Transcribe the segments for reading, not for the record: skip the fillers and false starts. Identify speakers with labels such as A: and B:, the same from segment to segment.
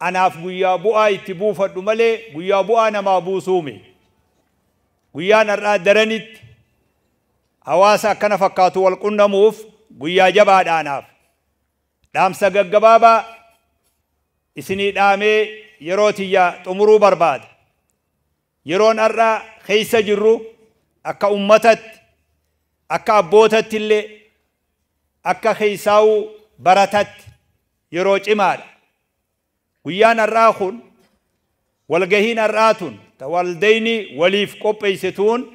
A: Anaaf guyyaa bu'aa itti buufadhu malee guyyaa bu'aa namaa buusuumi. Guyyaan har'aa daranitti hawaasa akkana fakkaatu wal qunnamuuf guyyaa jabaadha anaaf. Dhaamsa gaggabaabaa isinii dhaamee yeroo tiyya xumuruu barbaada. Yeroon har'aa keessa jirru akka ummatatti, akka abbootatti illee, akka keessaa'uu baratatti yeroo cimaadha. Guyyaan har'aa kun walgahiin har'aa tun waldayni waliif qopheessituun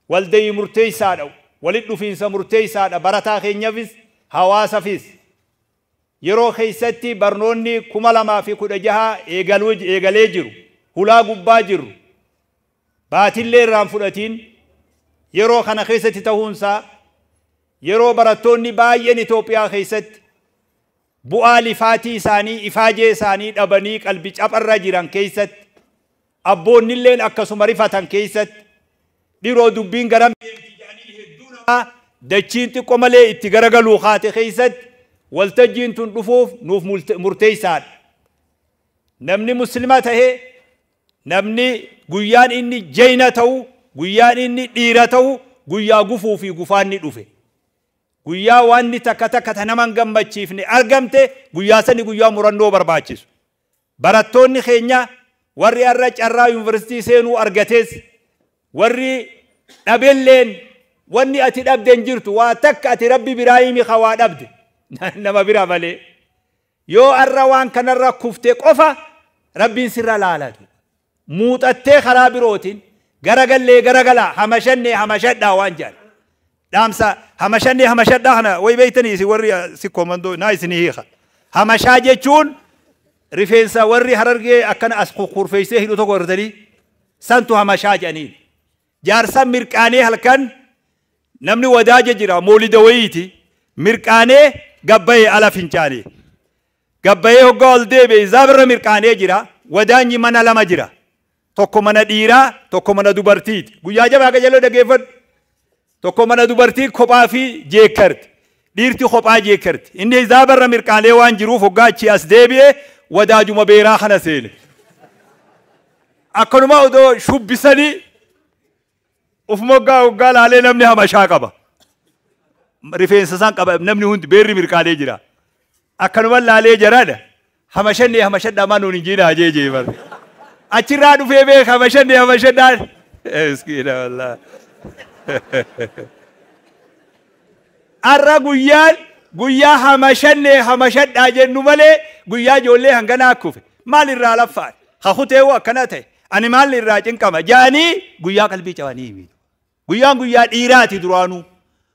A: waldayii murteessaadha. Walitti dhufiinsa murteessaadha barataa keenyaafis hawaasafis. Yeroo keessatti barnoonni 2016 eegalee jiru. Hulaa gubbaa jiru. Baatillee irraan fudhatiin yeroo kana keessatti ta'uunsaa yeroo barattoonni baay'een Itoophiyaa keessatti bu'aa lifaatii isaanii ifaajee isaanii dhabanii qalbii capharra jiran keessatti abboonnilleen akkasuma rifatan keessatti dhiroo dubbiin garam deemti jedhanii hedduu namaa dachiin xiqqoo malee itti garagaluu haate keessatti waltajjiin tun dhufuuf nuuf murteessaadha. Namni muslima tahee namni guyyaan inni jayna ta'u guyyaan inni dhiira ta'u guyyaa gufuu fi gufaanni dhufe. Guyyaa wanni takka takka ta nama hin gammachiifne argamte guyyaa sani guyyaa murannoo barbaachisu. Barattoonni keenya warri har'a carraa yuunivarsiitii seenuu argates warri dhabelleen wanni ati dhabde hin jirtu waa takka ati rabbi biraa himi waa dhabde nama bira malee. Yoo har'a waan kanarra kuftee qofa rabbiin sirra laalatu. Muuxattee karaa birootiin garagallee garagalaa hamashannee hamashadhaa waan jedhan. Dhaamsa hamashannee hamashadhaa kana way beektanii isin warri si komandoo naa isinii hiika. Hamashaa jechuun rifeensa warri harargee akkana as kurfeessee hidhu tokko hortanii santu hamashaa jedhaniin. Jaarsan mirqaanee halkan namni wadaaja jira moolida wayiiti mirqaanee gabbayee ala fincaanee. Gabbayee hoggaa ol deebi'e zaabirra mirqaanee jira wadaanyi mana lama jira. Tokko mana dhiiraa tokko mana dubartiiti. Guyyaa jabaa qajeeloo dhageeffadhu. Tokko mana dubartii kophaa fi jeekkarti. Dhiirti kophaa jeekkarti. Inni zaabarra mirqaanee waan jiruuf hoggaa achii as deebi'e wadaajuma beeraa kana seene. Akkanuma odoo shubbisanii ufuma hoggaa hoggaa laalee namni hamashaa qaba. Rifeensa isaan qaba namni hundi beerri mirqaanee jira. Akkanuma laalee jaraadha. Hamashannee hamashadhaa maa nuun hin jiinaa jee jee bara. Achirraa dhufee beeka hamashannee hamashadhaan. Miskiina wallaahi. Har'a guyyaan guyyaa hamashannee hamashadhaa jennu malee guyyaa ijoollee hanganaa kufe maal irraa laffaan hakuteewoo akkana ta'e ani maal irraa cinqama jaanii guyyaa qalbii cabanii himitu. Guyyaan guyyaa dhiiraati duraanuu.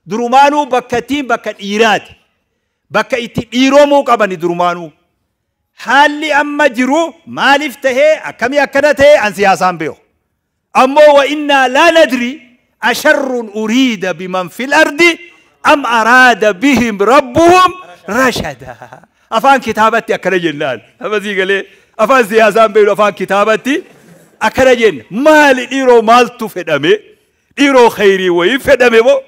A: Durumaanuu bakka ittiin bakka dhiiraati. Bakka itti dhiiromuu qabani durumaanuu. Haalli amma jiru maaliif tahee akkamii akkana ta'e an siyaasaan beeku. Ammoo wa innaa laa nadri asharrun uriida biman fil ardi am araada bihim rabbuhum rashada. Afaan kitaabatti akkana jennaan. Amasii galee afaan siyaasaan beeknu afaan kitaabatti akkana jenna. Maali dhiiroo maaltu fedhame? Dhiiroo khayrii wayii fedhame moo?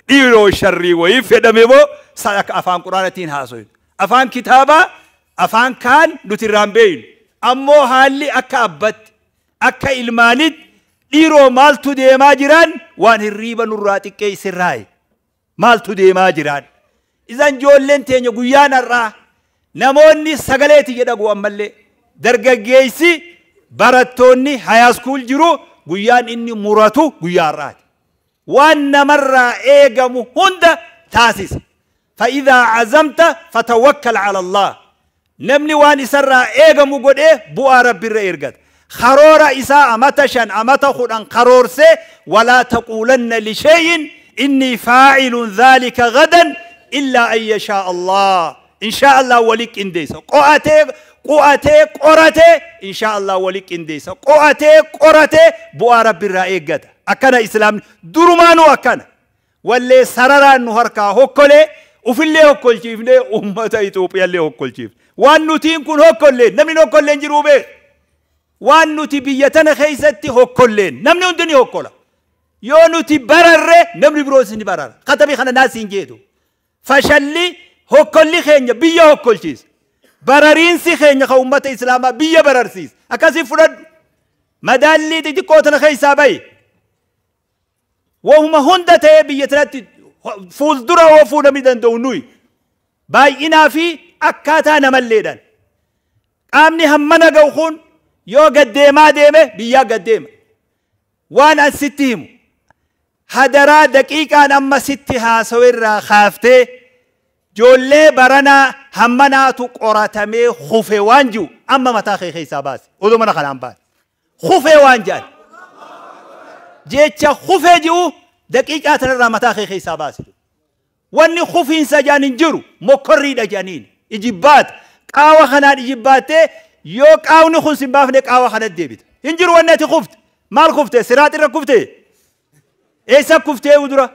A: Dhiiroo sharrii wayii fedhame moo? Akka afaan quraanatiin haasoynu. Afaan kitaabaa afaan kaan nuti irraan beeknu. Ammoo haalli akka abbatti akka ilmaanitti dhiiroo maaltu deemaa jiraan waan hirriiba nurraa xiqqeessirraayi. Maaltu deemaa jiraan? Isan ijoolleen teenya guyyaan har'aa namoonni sagaleeti jedhagu ammallee dargaggeessi barattoonni hayaaskuul jiru guyyaan inni muratu guyyaa har'aati. Waan namarraa eegamu hunda taasisa. Fa'idhaa azamta fatawakkal ala Allah. Namni waan isarraa eegamu godhee bu'aa rabbirra ergata. Karoora isaa amata 5 amata 10 karoorsee walaa taquulanna lishayin inni faacilun dhaalika gadan illaa an yashaa Allah. Inshaa Allah wali qindeessa. Qo'atee qo'atee qoratee inshaa Allah wali qindeessa. Qo'atee qoratee bu'aa rabbirraa eeggata. Akkana islaamni durumaanuu akkana. Wallee sararaan nu harkaa hokkolee ufillee hokkolchiifnee ummata Itoophiyaallee hokkolchiifne. Waan nutiin kun hokkolleen namni hokkolleen jiruu beeku. Waan nuti biyya tana keessatti hokkolleen namni hundi ni hokkola. Yoo nuti bararre namni biroos ni barara. Katabii kana naas hin jeetu. Fashalli hokkolli keenya biyya hokkolchiisa. Barariinsi keenya ka ummata Islaamaa biyya bararsiisa. Akkasii fudhadhu. Madaallii xixiqqoo tana keessaa bahi. Wahuma hunda ta'ee biyya tanatti fuuldura oofuu namni danda'u nuyi. Baay'inaa fi akkaataa namalleedhaan. Qaamni hammana ga'u kun yoo gaddeemaa deeme biyyaa gaddeema. Waan an sitti himu hadaraa daqiiqaan amma sitti haasawu irraa kaaftee ijoollee baranaa hammanaatu qoratamee kufe waan jiru amma mataa kee keessaa baase. Odoo mana kanaan baase. Kufee waan jedhan. Jecha kufee jiru daqiiqaa tanarraa mataa kee keessaa baase. Wanni kufiinsa jedhan hin jiru mokkorriidha jedhaniin. Ijibbaata. Qaawa kanaan ijibbaattee yoo qaawni kun sin baafne qaawa kanatti deebita. Hin jiru wanni ati kufte. Maal kufte? Siraat irra kufte? Eessa kuftee dura?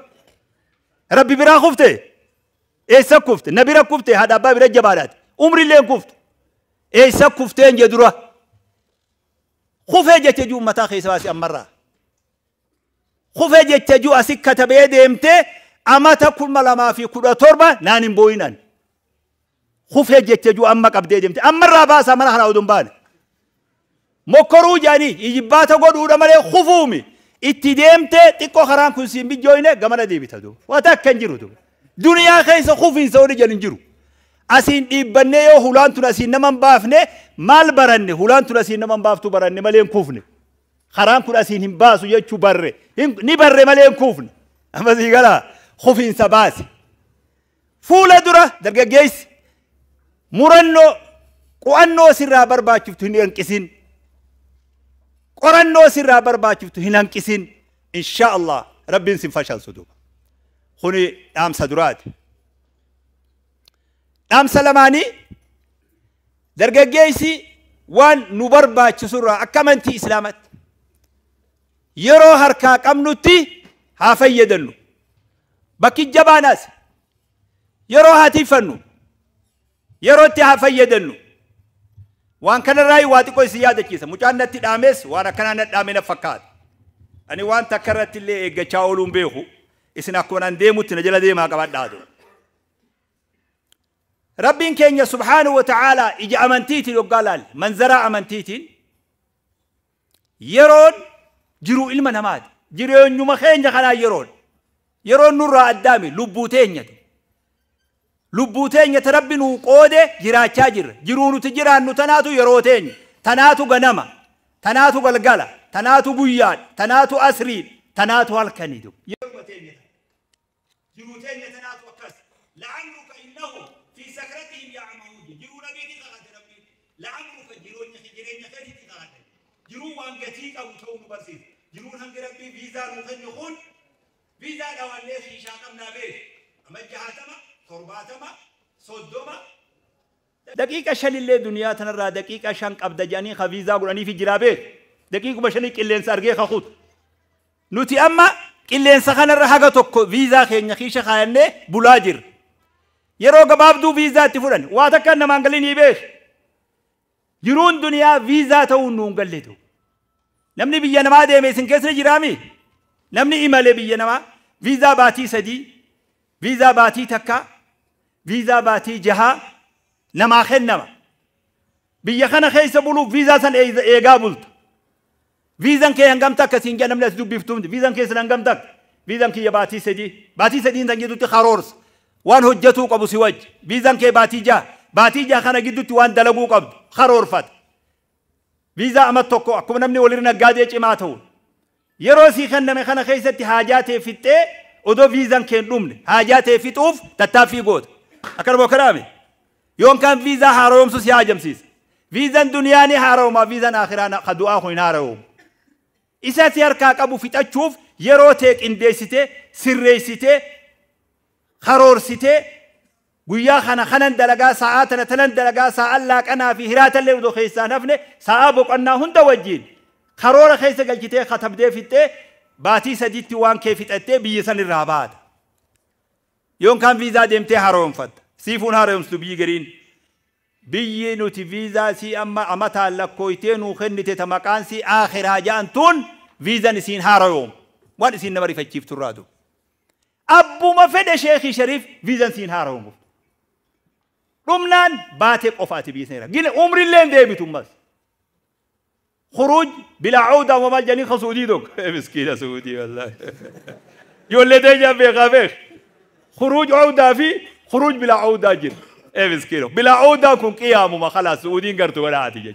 A: Rabbi biraa kufte? Eessa kufte? Na bira kufte? Haadha abbaa bira jabaadhaati. Umrillee hin kuftu. Eessa kuftee hin dura? Kufee jecha jiru mataa keessa baasi ammarraa. Kufee jecha jiru asi katabee deemtee amata 2017 naan hin boo'inan. Kufee jecha jiru amma qabdee deemte. Ammarraa baasaa mana kanaa oduu hin baane. Mokkoruu jedhanii ijibbaata godhuudha malee kufuumi. Itti deemtee xiqqoo karaan kun siin bijjooyne gamana deebita duuba. Waan akka hin jiru duuba. Duniyaa keessa kufiinsa olii jedhan hin jiru. Asiin dhiibbannee yoo hulaan tun asiin nama hin baafne maal baranne hulaan tun asiin nama hin baaftu baranne malee hin kufne. Karaan kun asiin hin baasu jechuu barre. Ni barre malee hin kufne. Amma sii galaa kufiinsa baase. Fuula dura dargaggeessi murannoo qo'annoo sirraa barbaachiftu hin hanqisin. Qorannoo sirraa barbaachiftu hin hanqisin. Insha Allah rabbiin sin fashalsu duuba. Kuni dhaamsa duraati. Dhaamsa lamaanii dargaggeessi waan nu barbaachisurraa akka amantii Islaamatti yeroo harkaa qabnutti haa fayyadannu. Bakki jabaanaas yeroo haa tiifannu yerootti haa fayyadannu. Waan kanarraa waa xiqqoo isin yaadachiisa. Mucaan natti dhaames waan akkanaa na dhaame na fakkaata. Ani waan takka irratti illee eeggachaa ooluun beeku. Isin akkuma nan deemutti na jala deemaa qabadhaa ture. Rabbiin keenya subhaanahu wa ta'aalaa ija amantiitiin yoggaa laalle manzaraa amantiitiin yeroon jiruu ilma namaati. Jireenyuma keenya kanaa yeroon. Yeroon nurraa addaami lubbuu teenyatu. Lubbuu teenya ta rabbi nuu qoode jiraachaa jirra. Jiruu nuti jiraannu tanaatu yeroo teenya. Tanaatu ganama. Tanaatu galgala. Tanaatu guyyaadha. Tanaatu asriidha. Tanaatu halkaniitu. Yeroo teenya jiruu teenya tanaatu akkas. La'amruka innahum fi sakratihim ya'mahuun. Jiruu nabiitii kakate rabbiin. La'amruka jireenya keetiitii kakate. Jiruu waan gatii qabu ta'uu nu barsiisa. Jiruun hangi rabbii viizaa nuu kennu kun viizaa dhawannee shiishaa qabnaa beeku. Amma 60 70 30 daqiiqa 5 illee duniyaa tanarraa daqiiqa 5 qabda jedhanii ka viizaa godhaniifi jiraa beeku. Daqiiquma 5 qilleensa argee kakuutu. Nuti amma qilleensa kanarra haga tokko viizaa keenya kiisha kaayannee bulaa jirra. Yeroo gabaabduu viizaa itti fudhan waa takka namaan galinii beeku. Jiruun duniyaa viizaa ta'uun nuun galletu. Namni biyya namaa deeme isin keessa jiraami? Namni imale biyya namaa viizaa baatii 3, viizaa baatii 1, viizaa baatii 6 namaa kennama. Biyya kana keessa buluuf viizaa san eegaa bulta. Viizaan kee hangam takka siin jedha namni as dubbiftuun viizaan keessan hangam takka. Viizaan kiyya baatii 3, baatii 3 tan gidduutti karoorsa. Waan hojjetuu qabu si wajji. Viizaan kee baatii 6, baatii 6 kana gidduutti waan dalaguu qabdu karoorfata. Viizaa ama tokko akkuma namni walirra naggaadee cimaa ta'u. Yeroo sii kenname kana keessatti haajaa ta'e fixxee odoo viizaan kee hin dhumne haajaa ta'e fixuuf tattaaffii goota. Akkanuma akkanaame. Yoon kaan viizaa haaromsu si haajamsiisa. Viizaan duniyaa ni haaroma viizaan akhiraa ka du'aa kun hin haaroomu. Isa si harkaa qabu fixachuuf yeroo ta'e qindeessitee sirreessitee karoorsitee guyyaa kana kanan dalagaa sa'aa tana tanan dalagaa sa'aan laaqanaa fi hiraatallee odoo keessaan hafne sa'aa boqonnaa hunda wajjin karoora keessa galchitee katabdee fixxee baatii 3tti waan kee fixattee biyya san irraa baata. Yoon kaan viizaa deemtee haaromfatta. Siifuun haaromsitu biyyi gariin. Biyyi nuti viizaa sii amma amataan lakkooytee nuu kennite ta maqaan sii akhiraa ja'an tun viizaan isiin haaromsu. Waan isiin nama rifachiiftu irraa duuba. Abbuma fedhe Sheekii Shariif viizaan siin haaromsu. Dhumnaan baatee qofaati biisneera. Gine umrillee deebitu ammas. خروج بلا عودة وما جاني سعودي دوك مسكينة سعودي والله. يولي ديجا بيغا خروج عودة في خروج بلا عودة جن. إيه مسكينة بلا عودة كن قيام ما خلاص سعوديين قرتوا ولا عاتي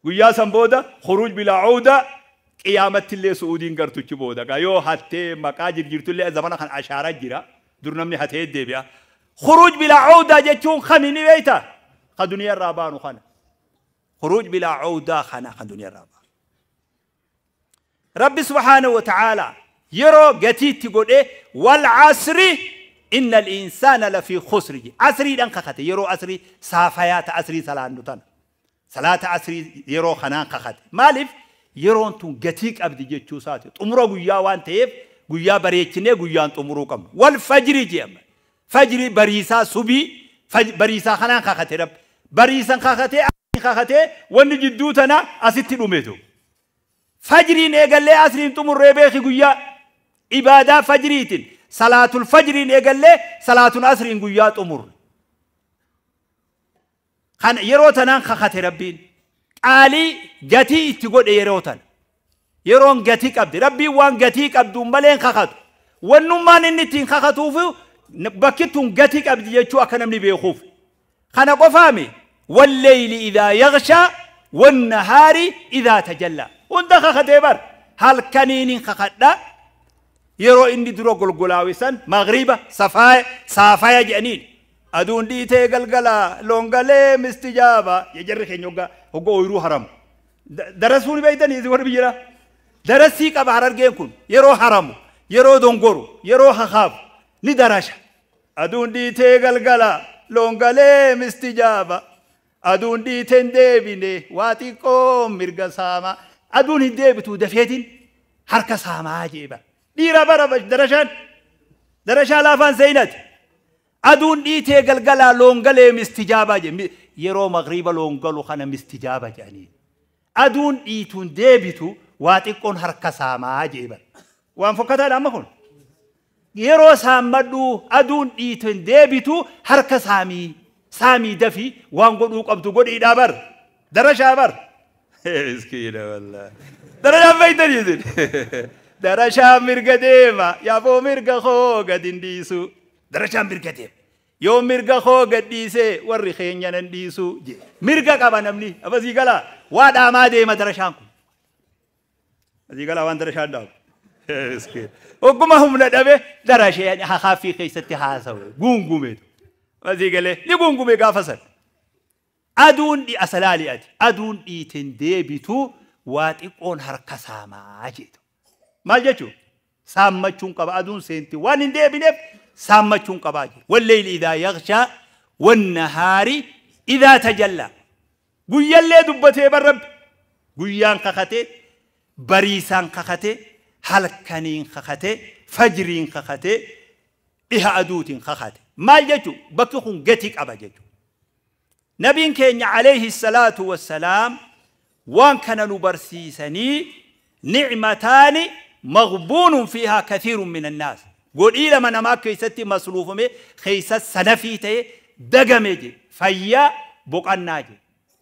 A: guyyaa san booda خروج بلا عودة قيامت illee سعوديين قرتوا booda yoo hattee maqaa jirjirtullee zamana kan ashaaraa jira dur namni hatee deebi'a. خروج بلا عودة jechuun kami ni beeyta ka duniyaa irraa baanu kana. خروج بلا عودة خنا خن دنيا الرابع. رب سبحانه وتعالى يرو قتيت تقول إيه والعصر إن الإنسان لفي خسر. عصري لأن خخته يرو عصري صافيات عصري صلاة نتن صلاة عصري يرو خنان خخته مالف يرو أنتم قتيك أبدي جتشو ساتي تمرو قيا وان تيف قيا بريتشني قيا أنتم مروكم والفجر جيم فجر بريسا سبي بريسا خنان خخته رب بريسا خخته خخته wanni jidduu tana asitti dhumeetu. Fajriin eegallee asriin xumurree beeki guyyaa ibaadaa fajriitiin salaatul fajriin eegallee salaatul asriin guyyaa xumurre. Kana yeroo tanaan kakate rabbiin qaalii gatii itti godhe yeroo tana. Yeroon gatii qabdi rabbiin waan gatii qabduun malee hin kakatu. Wannummaan inni ittiin kakatuuf bakki tun gatii qabdi jechuu akka namni beekuuf. Kana qofaami. والليل إذا يغشى والنهار إذا تجلى. وانت خخته بر هل كنين خخدا يرو إني درو قلقلاويسا مغربة صفايا صافايا جنين أدون ديتي قلقلا لونقلي مستجابة يجرخ ينوغا هو يرو حرم درسوني بيتني إذا وربي درسي قبا حرر كن يرو حرم يرو دونغورو يرو خخاف ندرشة أدون ديتي قلقلا لونقلي مستجابة aduun dhiiteen deebine waa xiqqoo mirga saamaa aduun hin deebitu dafeetiin harka saamaa jeeba dhiira bara darashaan darashaa laafaan seenati aduun dhiitee galgalaa loongalee mistijaabaa jee yeroo magriiba loongalu kana mistijaaba jedhanii aduun dhiituun deebitu waa xiqqoon harka saamaa jeeba waan fokkataadha amma kun yeroo saammadhu aduun dhiiteen deebitu harka saamii سامي دفي وان قدو قبضو قد إيدا بر درشا بر مسكينة والله درشا فايدن يزن درشا مرقا ديما يا بو مرقا خو قد انديسو درشا مرقا ديما يو مرقا خو قد ديسي وري خينيا نديسو مرقا قبا نمني أبسي قلا وادا ما ديما درشانكم أبسي قلا وان درشان داو مسكين وقما هم ندبه درشا يعني خافي خيستي حاسوي قوم قوميتو Asii galee ni gungume gaafa san. Aduun asalaali ati aduun dhiiteen deebitu waa xiqqoon harka saamaa jedhu. Maal jechuun saammachuun qaba aduun seenti waan hin deebineef saammachuun qabaa jedhu. Walleyli idaa yaghshaa wannahaari idaa tajallaa. Guyyallee dubbatee barrabbi guyyaan kakatee bariisaan kakatee halkaniin kakatee fajriin kakatee dhiha aduutiin kakate. Maal jechuun bakki kun gatii qaba jechuudha. Nabiin keenya alayhi salaatu wassalaam waan kana nu barsiisanii nicmataani maghbuunun fiihaa kathiirun min annaas. Godhii lama namaa keessatti masluufame keessa sanafii ta'e dagame jedhe fayyaa boqannaa jedhe.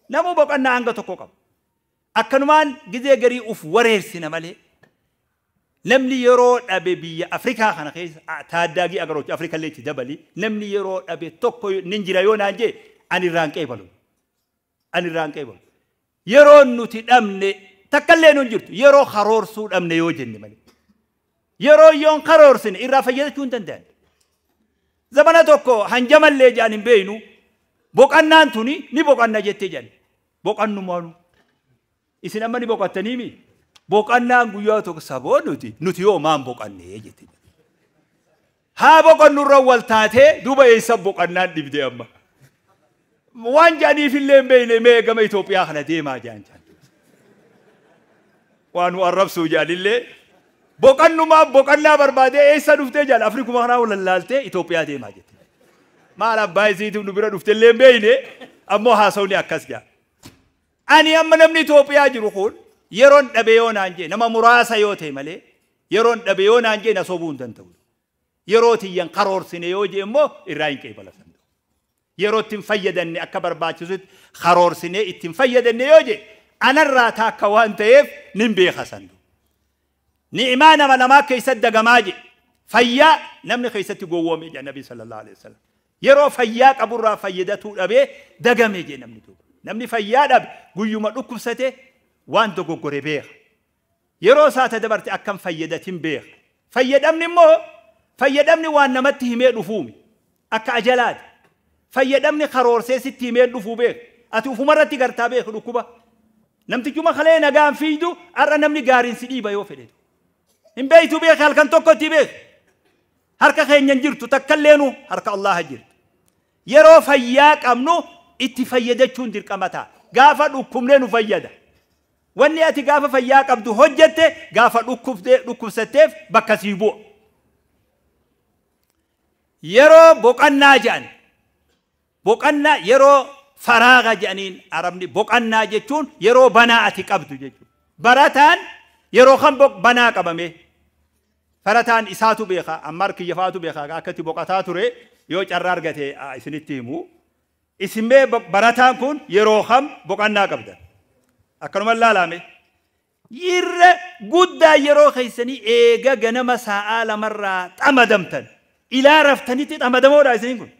A: Namuu boqannaa hanga tokko qaba. Akkanumaan gizee garii uf wareersina malee namni yeroo dhabe biyya Afrikaa kana keessa taaddaagii agaroochi Afrikaa illee itti dabali namni yeroo dhabe tokko nin jira yoo naan jee ani irraan qeebalu. Ani irraan qeebalu. Yeroo nuti dhabne takkallee nun jirtu yeroo karoorsuu dhabne yoo jenne malee. Yeroo yoon karoorsine irraa fayyadachuu hin danda'an. Zamana tokko hanjamallee jedhan hin beeynu boqannaan tuni ni boqanna jettee jedhan. Boqannumaanu. Isin amma ni boqottaniimi? Boqannaan guyyaa tokko saboo nuti yoo maan boqannee jette. Haa boqonnurra wal taatee duuba eessa boqannaan dhibde amma. Waan jedhaniif illee hin beekne mee gama Itoophiyaa kana deemaa jedhan. Waan nu arrabsuu jedhanillee boqannumaa boqannaa barbaadee eessa dhuftee jedhan Afrikuma kanaa wal lallaaltee Itoophiyaa deemaa jette. Maal abbaa isiitiif nu bira dhufte illee hin beekne ammoo haasawni akkas jedha. Ani amma namni Itoophiyaa jiru kun yeroon dhabe yoo naan jee nama muraasa yoo ta'e malee yeroon dhabe yoo naan jee na sobuu hin danda'u. Yeroo tiyyan karoorsine yoo jee immoo irraa hin qeebala danda'u. Yeroo ittiin fayyadanne akka barbaachisutti karoorsinee ittiin fayyadanne yoo jedhe anarraa taakka waan ta'eef nin beeka sandu. Ni'imaa nama lamaa keessatti dagamaa jedhe. Fayyaa namni keessatti gowwoome jedha Nabi sallallahu alaihi wasallam. Yeroo fayyaa qaburraa fayyadatuu dhabee dagame jedhe namni duuba. Namni fayyaa dhabe guyyuma dhukkubsate waan dogoggore beeka. Yeroo isaa dabarte akkam fayyadatin beeka. Fayyadamni immoo fayyadamni waan namatti himee dhufuumi. Akka ajalaati. Fayyadamni karoorsee sitti himee dhufuu beeka. Ati ufumarratti gartaa beeku dhukkuba. Namtichuma kalee nagaan fiidu har'a namni gaariin si dhiiba yoo fedhe. Hin beeytu beeka halkan tokkotti beeka. Harka keenya hin jirtu takkalleenu harka Allaha jirtu. Yeroo fayyaa qabnu itti fayyadachuun dirqama ta'a. Gaafa dhukkubnee nu fayyada. Wanni ati gaafa fayyaa qabdu hojjette gaafa dhukkubsatteef bakka sii bu'a. Yeroo boqannaa jedhan boqannaa yeroo faraaga jedhaniin arabni boqannaa jechuun yeroo banaa ati qabdu jechuudha. Barataan yeroo kan banaa qabame barataan isaatu beeka ammaar kiyyafaatu beeka akkatti boqotaa ture yoo carraa argate isinitti himu. Isinmee barataan kun yeroo kam boqannaa qabdan. Akkanuma ilaalame. Irra guddaa yeroo keessanii eega ganama sa'aa 2rraa xamadamtan. Ilaa raftanitti xamadamoodha isiniin kun.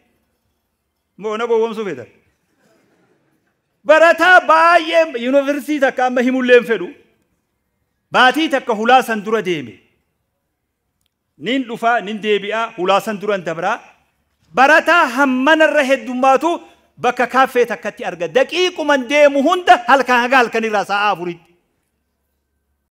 A: Moo na gowwoomsuu feetan. Barataa baay'ee yuunivarsiitii takka amma himullee hin fedhu. Baatii takka hulaa san dura deeme. Nin dhufaa nin deebi'aa hulaa san duran dabraa. Barataa hammanarra heddummaatu bakka kaaffee takkatti arga. Daqiiquman deemu hunda halkan haga halkanirraa sa'a 4tti.